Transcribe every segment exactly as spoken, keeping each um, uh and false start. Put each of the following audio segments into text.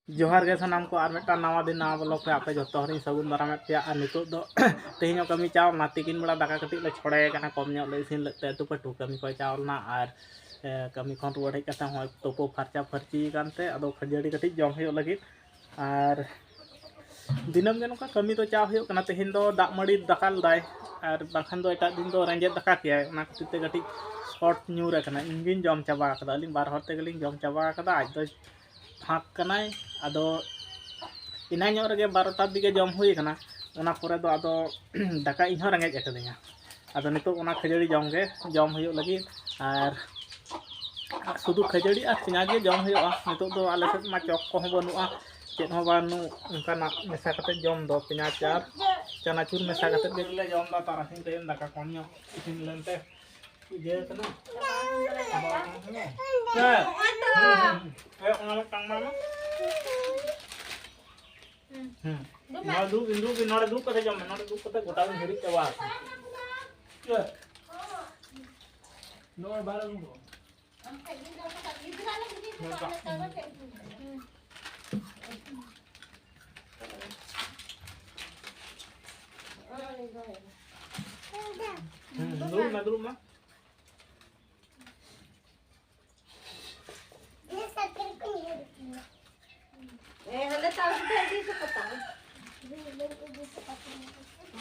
ᱡᱚᱦᱟᱨ ᱜᱮ ᱥᱟᱱᱟᱢ ᱠᱚ, ᱟᱨ ᱢᱤᱫᱴᱟᱝ ᱱᱟᱣᱟ ᱫᱤᱱ ᱱᱟᱣᱟ ᱵᱞᱚᱜ ᱨᱮ ᱟᱯᱮ ᱡᱚᱛᱚ ᱦᱚᱲᱤᱧ ᱥᱟᱹᱜᱩᱱ ᱫᱟᱨᱟᱢᱮᱫ ᱯᱮᱭᱟ᱾ ᱟᱨ ᱱᱤᱛᱚᱜ ᱫᱚ ᱛᱮᱦᱮᱧ ᱦᱚᱸ ᱠᱟᱹᱢᱤ ᱪᱟᱣ ᱞᱮᱱᱟ, ᱛᱤᱠᱤᱱ ᱵᱮᱲᱟ ᱫᱟᱠᱟ ᱠᱟᱹᱴᱤᱡ ᱞᱮ ᱪᱷᱚᱲᱮ ᱠᱟᱱᱟ, ᱠᱚᱢ ᱧᱚᱜ ᱞᱮ ᱤᱥᱤᱱ ᱞᱮᱫ ᱛᱮ ᱟᱹᱛᱩ ᱯᱟᱹᱴᱩ ᱠᱟᱹᱢᱤ ᱠᱚ ᱪᱟᱣ ᱞᱮᱱᱟ᱾ ᱟᱨ ᱮ, ᱠᱟᱹᱢᱤ ᱠᱷᱚᱱ ᱨᱩᱣᱟᱹᱲ ᱦᱮᱡ ᱠᱟᱛᱮ ᱦᱚᱸᱜᱼᱚᱭ ᱛᱩᱯᱩ ᱯᱷᱟᱨᱪᱟ ᱯᱷᱟᱹᱨᱪᱤ ᱠᱟᱱᱛᱮ ᱟᱫᱚ ᱠᱷᱟᱹᱡᱟᱹᱲᱤ ᱠᱟᱹᱴᱤᱡ ᱡᱚᱢ ᱦᱩᱭᱩᱜ ᱞᱟᱹᱜᱤᱫ᱾ ᱟᱨ ᱫᱤᱱᱟᱹᱢ ᱜᱮ ᱱᱚᱝᱠᱟ ᱠᱟᱹᱢᱤ ᱫᱚ ᱪᱟᱣ ᱦᱩᱭᱩᱜ ᱠᱟᱱᱟ᱾ ᱛᱮᱦᱮᱧ ᱫᱚ ᱫᱟᱜ ᱢᱟᱹᱲᱤ ᱫᱟᱠᱟ ᱞᱮᱫᱟᱭ, ᱟᱨ ᱵᱟᱝᱠᱷᱟᱱ ᱫᱚ ᱮᱴᱟᱜ ᱫᱤᱱ ᱫᱚ ᱨᱮᱸᱡᱮᱫ ᱫᱟᱠᱟ ᱠᱮᱭᱟᱭ, ᱚᱱᱟ ᱠᱷᱟᱹᱛᱤᱨ ᱛᱮ ᱠᱟᱹᱴᱤᱡ ᱥᱚᱨᱴ ᱧᱩᱨ ᱟᱠᱟᱱᱟ᱾ ᱤᱧ ᱜᱤᱧ ᱡᱚᱢ ᱪᱟᱵᱟ ᱟᱠᱟᱫᱟ, ᱟᱹᱞᱤᱧ ᱵᱟᱨ ᱦᱚᱲ ᱛᱮᱜᱮᱞᱤᱧ ᱡᱚᱢ ᱪᱟᱵᱟ ᱟᱠᱟᱫᱟ᱾ ᱟᱡ ᱫᱚᱭ ᱯᱷᱟᱸᱠ ᱠᱟᱱᱟᱭ᱾ ᱟᱫᱚ ᱮᱱᱟᱝ ᱧᱚᱜ ᱨᱮᱜᱮ ᱵᱟᱨᱚᱴᱟ ᱫᱤᱠᱮ ᱡᱚᱢ ᱦᱩᱭ ᱟᱠᱟᱱᱟ, ᱚᱱᱟ ᱯᱚᱨᱮ ᱫᱚ ᱟᱫᱚ ᱫᱟᱠᱟ ᱤᱧ ᱦᱚᱸ ᱨᱮᱸᱜᱮᱡ ᱟᱠᱟᱫᱤᱧᱟ᱾ ᱟᱫᱚ ᱱᱤᱛᱚᱜ ᱚᱱᱟ ᱠᱷᱟᱹᱡᱟᱹᱲᱤ ᱡᱚᱢ ᱜᱮ ᱡᱚᱢ ᱦᱩᱭᱩᱜ ᱞᱟᱹᱜᱤᱫ᱾ ᱟᱨ ᱥᱩᱫᱷᱩ ᱠᱷᱟᱹᱡᱟᱹᱲᱤ ᱟᱨ ᱯᱮᱸᱭᱟᱡᱽ ᱜᱮ ᱡᱚᱢ ᱦᱩᱭᱩᱜᱼᱟ᱾ ᱱᱤᱛᱚᱜ ᱫᱚ ᱟᱞᱮ ᱥᱮᱫ ᱢᱟ ᱪᱚᱯ ᱠᱚᱦᱚᱸ ᱵᱟᱹᱱᱩᱜᱼᱟ, ᱪᱮᱫ ᱦᱚᱸ ᱵᱟᱹᱱᱩᱜ ᱚᱱᱠᱟᱱᱟᱜ ᱢᱮᱥᱟ ᱠᱟᱛᱮ ᱡᱚᱢ ᱫᱚ, ᱯᱮᱸᱭᱟᱡᱽ ᱟᱨ ᱪᱟᱱᱟᱪᱩᱨ ᱢᱮᱥᱟ ᱠᱟᱛᱮ ᱜᱮᱞᱮ ᱡᱚᱢ ᱮᱫᱟ᱾ ᱛᱟᱨᱟᱥᱤᱧ ᱴᱟᱭᱤᱢ ᱫᱟᱠᱟ ᱠᱚᱢ ᱧᱚᱜ ᱤᱥᱤᱱ ᱞᱮᱱᱛᱮ ᱤᱭᱟᱹ ᱠᱟᱱᱟ᱾ ᱦᱮᱸ, ᱦᱮᱸ, ᱦᱮᱸ, ᱚᱱᱟ ᱢᱤᱫᱴᱟᱝ ᱢᱟ᱾ ᱦᱩᱸ᱾ ᱱᱚᱰᱮ ᱫᱩᱲᱩᱵ ᱵᱤᱱ, ᱫᱩᱲᱩᱵ ᱵᱤᱱ, ᱱᱚᱰᱮ ᱫᱩᱲᱩᱵ ᱠᱟᱛᱮ ᱡᱚᱢ ᱢᱮ, ᱱᱚᱰᱮ ᱫᱩᱲᱩᱵ ᱠᱟᱛᱮ ᱜᱚᱴᱟ ᱵᱤᱱ ᱦᱤᱨᱤᱡ ᱪᱟᱵᱟ ᱟᱠᱟᱱᱟ᱾ ᱱᱚᱜᱼᱚᱭ ᱵᱟᱨ ᱟᱹᱜᱩ ᱠᱚ᱾ ᱦᱩᱸ, ᱫᱩᱲᱩᱵ ᱢᱮ, ᱫᱩᱲᱩᱵ ᱢᱮ᱾ ᱮ, ᱦᱟᱸᱰᱮ ᱛᱟᱲᱟᱢ ᱛᱮ ᱤᱫᱤ ᱦᱚᱴᱚ ᱠᱟᱛᱟᱢ᱾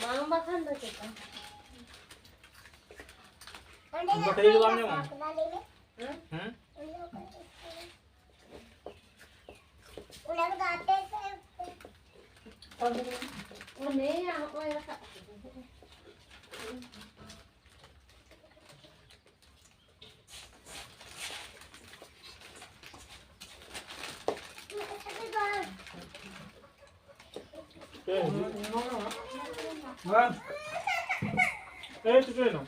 ᱵᱟᱝ ᱵᱟᱠᱷᱟᱱ ᱫᱚ ᱪᱮᱠᱟ? ᱚᱸᱰᱮ ᱵᱟᱹᱴᱤ ᱫᱚ ᱵᱟᱢ ᱧᱟᱢᱟ? ᱦᱮᱸ? ᱦᱮᱸ? ᱚᱱᱟ ᱠᱚᱫᱚ ᱟᱯᱮ ᱥᱮᱫ ᱚᱱᱮ ᱭᱟ, ᱦᱚᱸᱜᱼᱚᱭ ᱨᱟᱠᱟᱵ ᱠᱟᱛᱮ᱾ ᱮᱭ, ᱪᱤᱠᱟᱹᱭᱮᱱᱟ?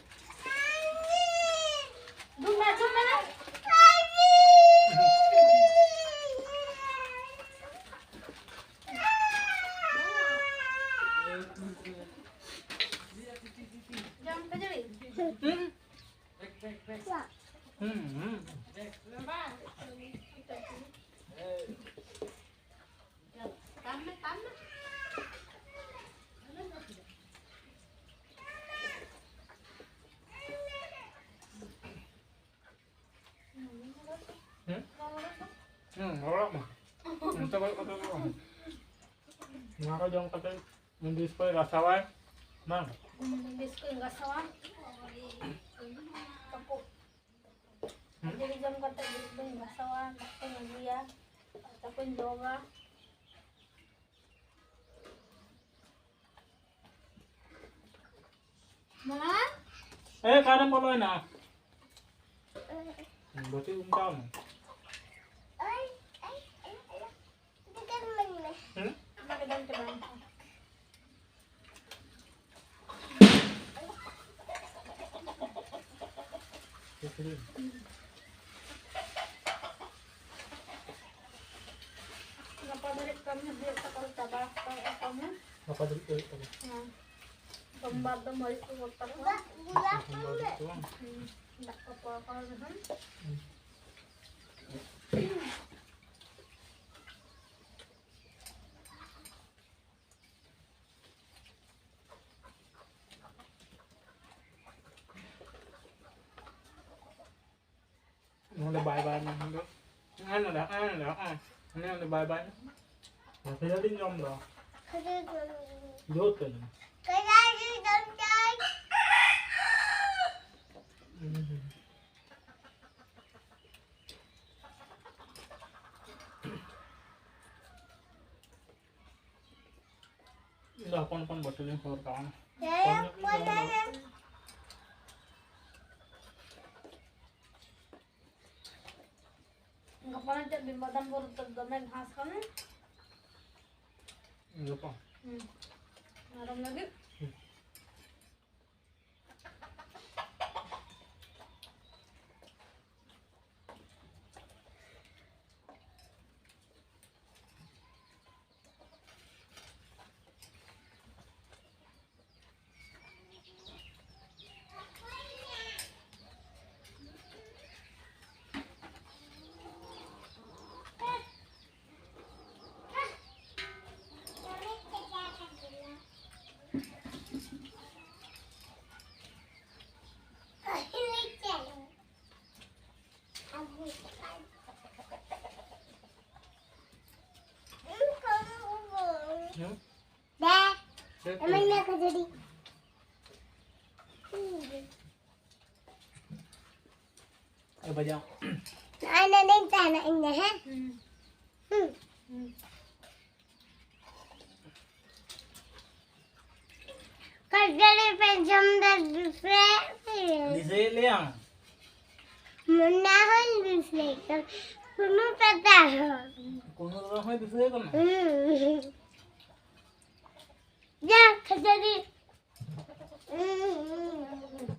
ᱦᱩᱸ, ᱦᱩᱸ᱾ ᱦᱩᱸ, ᱚᱲᱟᱜ ᱢᱟ᱾ ᱚᱱᱛᱮ ᱠᱷᱚᱡ ᱠᱟᱛᱮ ᱫᱚ ᱵᱟᱝ᱾ ᱱᱚᱣᱟ ᱠᱚ ᱡᱚᱢ ᱠᱟᱛᱮ ᱢᱩᱱᱰᱤᱥ ᱠᱚᱭ ᱜᱟᱥᱟᱣᱟᱭ᱾ ᱵᱟᱝ? ᱦᱩᱸ, ᱢᱩᱱᱰᱤᱥ ᱠᱚᱭ ᱜᱟᱥᱟᱣᱟ᱾ ᱛᱟᱯᱚᱨ ᱦᱩᱸ? ᱡᱚᱢ ᱠᱟᱛᱮ ᱜᱩᱨᱤᱡ ᱠᱚᱧ ᱜᱟᱥᱟᱣᱟ, ᱫᱟᱜ ᱠᱚᱧ ᱟᱹᱜᱩᱭᱟ, ᱨᱟᱪᱟ ᱠᱚᱧ ᱡᱚᱜᱟ᱾ ᱢᱟᱢᱟ? ᱮ, ᱚᱠᱟᱨᱮᱢ ᱵᱚᱞᱚᱭᱮᱱᱟ? ᱵᱟᱹᱴᱤ ᱩᱢᱴᱟᱣ ᱢᱮ᱾ ᱦᱩᱸ? ᱚᱱᱟ ᱜᱮ ᱫᱟᱢ ᱪᱟᱵᱟᱭᱮᱱ ᱛᱟᱢᱟ᱾ ᱜᱟᱯᱟ ᱫᱷᱟᱹᱨᱤᱡ ᱠᱟᱹᱢᱤ ᱦᱩᱭᱩᱜ ᱛᱟᱠᱚᱣᱟ, ᱪᱟᱵᱟ ᱠᱟᱜ ᱠᱟᱹᱢᱤ᱾ ᱜᱟᱯᱟ ᱫᱷᱟᱹᱨᱤᱡ ᱠᱚ ᱦᱩᱭᱩᱜ ᱛᱟᱠᱚᱣᱟ᱾ ᱦᱮᱸ᱾ ᱥᱳᱢᱵᱟᱨ ᱫᱚ ᱢᱟᱹᱨᱤᱪ ᱠᱚ ᱜᱚᱫ ᱛᱟᱠᱚᱣᱟ᱾ ᱥᱳᱢᱵᱟᱨ ᱫᱚ ᱵᱟᱝ? ᱦᱩᱸ᱾ ᱫᱟᱜ ᱠᱚ ᱯᱚᱲᱟ ᱯᱚᱲᱟ ᱞᱮᱠᱷᱟᱱ᱾ ᱦᱩᱸ᱾ ᱱᱚᱰᱮ ᱵᱟᱭ ᱵᱟᱭ ᱢᱮ, ᱱᱚᱰᱮ᱾ ᱦᱮᱸ, ᱱᱚᱰᱮ, ᱦᱮᱸ, ᱱᱚᱰᱮ, ᱦᱮᱸ᱾ ᱦᱟᱱᱮ ᱚᱸᱰᱮ ᱵᱟᱭ ᱵᱟᱭ ᱢᱮ᱾ ᱠᱷᱟᱹᱡᱟᱹᱲᱤᱧ ᱡᱚᱢ ᱫᱟ᱾ ᱠᱷᱟᱹᱡᱟᱹᱲᱤ ᱡᱚᱢ᱾ ᱡᱳᱨ ᱛᱮ ᱡᱚᱢ᱾ ᱠᱷᱟᱹᱡᱟᱹᱲᱤ ᱡᱚᱢ ᱪᱟᱭ᱾ ᱦᱩᱸ, ᱦᱩᱸ᱾ ᱤᱧ ᱫᱚ ᱦᱚᱯᱚᱱ ᱦᱚᱯᱚᱱ ᱵᱟᱹᱴᱤ ᱞᱤᱧ ᱦᱚᱨ ᱠᱟᱜᱼᱟ᱾ ᱦᱮᱸ, ᱦᱚᱯᱚᱱ ᱧᱚᱜ ᱜᱤᱧ ᱦᱚᱯᱚᱱ ᱫᱚᱦᱚ ᱧᱚᱜ᱾ ᱜᱟᱯᱟ ᱪᱮᱫ ᱵᱤᱢ ᱵᱟᱫᱟᱢ ᱵᱚᱨ ᱫᱚᱢᱮ ᱜᱷᱟᱥ ᱠᱟᱱᱟ᱾ ᱜᱟᱯᱟ? ᱦᱩᱸ᱾ ᱢᱮᱨᱚᱢ ᱞᱟᱹᱜᱤᱫ? ᱦᱩᱸ᱾ ᱦᱮᱸ? ᱫᱮ, ᱫᱮ, ᱮᱢᱟᱹᱧ ᱢᱮ ᱠᱷᱟᱹᱡᱟᱹᱲᱤ᱾ ᱮ ᱵᱟᱡᱟᱣ᱾ ᱱᱚᱜᱼᱚᱭ ᱱᱚᱰᱮᱧ ᱛᱟᱦᱮᱱᱟ ᱤᱧ ᱫᱚ, ᱦᱮᱸ? ᱦᱩᱸ᱾ ᱠᱷᱟᱹᱡᱟᱹᱲᱤ ᱯᱮ ᱡᱚᱢ ᱫᱟ ᱫᱤᱥᱟᱹᱭᱮᱫ ᱯᱮᱭᱟ? ᱫᱤᱥᱟᱹᱭᱮᱫ ᱞᱮᱭᱟᱢ? ᱢᱚᱱᱟ ᱦᱚᱸᱧ ᱫᱤᱥᱟᱹᱭᱮᱫ ᱠᱟᱱᱟ᱾ ᱠᱩᱱᱩ ᱯᱟᱛᱟ ᱦᱚᱸ᱾ ᱠᱩᱱᱩ ᱫᱚ ᱦᱚᱸᱭ ᱫᱤᱥᱟᱹᱭᱮᱫ ᱠᱟᱱᱟ? ᱦᱩᱸ᱾ ᱡᱟ, ᱠᱷᱟᱹᱡᱟᱹᱲᱤ᱾